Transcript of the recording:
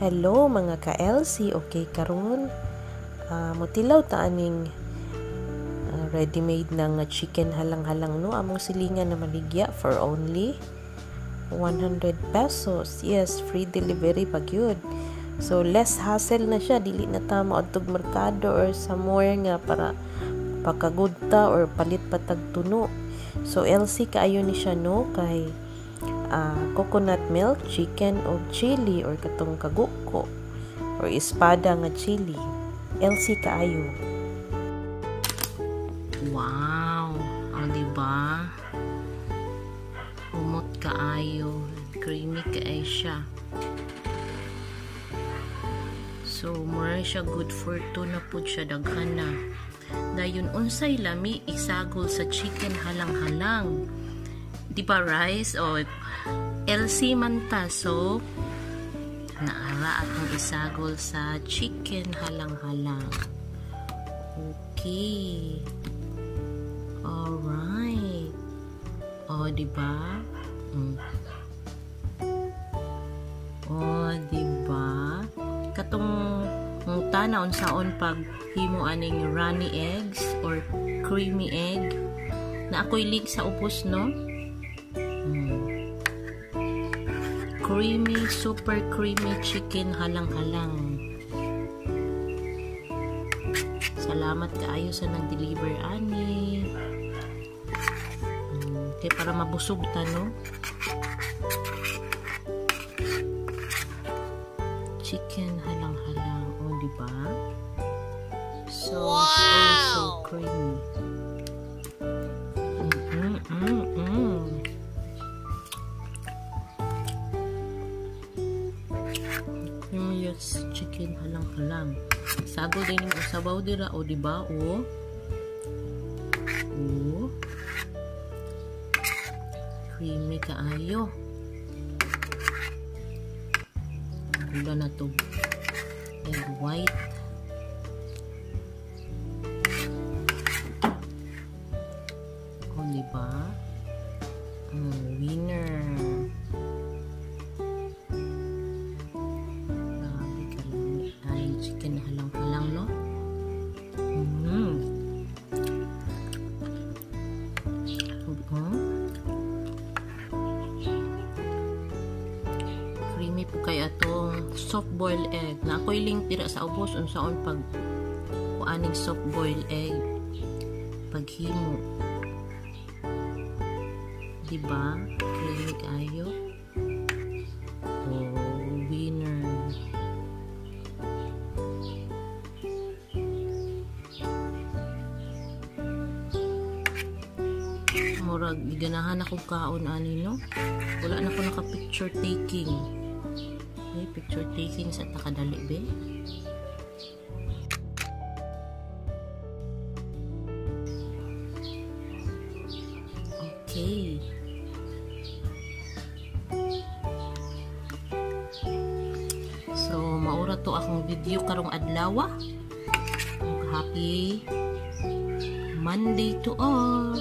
Hello mga ka-LC, okay karon motilaw ta aning ready-made na nga chicken halang-halang, no, among silingan na maligya for only 100 pesos. Yes, free delivery pa gyud. So less hassle na siya, dili na ta moadtog merkado or somewhere nga para pakagudta or palit pa tag tuno. So LC kaayo ni siya, no, kay coconut milk, chicken o chili or katong kaguko or espada nga chili. LC kaayo. Wow! O, diba? Humot kaayo. Creamy kaayo siya. So, mura siya good for two na pud siya, daghan na. Dayon unsay lami isagol sa chicken halang-halang? Di ba rice o LC man ta, so naara atong isagol sa chicken halang-halang. Okay. Alright. O, di ba? O, di ba? Katong tana unsaon pag himo aning runny eggs or creamy egg na ako'y link sa ubos, no? Creamy, super creamy chicken halang-halang. Salamat kaayo sa nag-deliver ani. Kay para mabusog ta, no? Chicken halang-halang. O, di ba? So, wow! So, so creamy. Creamiest chicken halang-halang. Sago din yung sabaw dira, o, di ba? O. O. Creamy kaayo. Gula na to. Egg white. O, di ba? Winner. Grabe kalami. Ay, chicken halang-halang, no? Creamy po kay atong soft-boiled egg. Na ako'y link dira sa ubos unsaon pag kuaning soft-boiled egg paghimo. Diba? Creamy kaayo. Oh, winner. Murag ganahan ako kaon ani, no? Wala na ko naka picture taking. Okay, picture taking sa takadali be. Okay. So, maura to akong video karong adlaw. Happy Monday to all.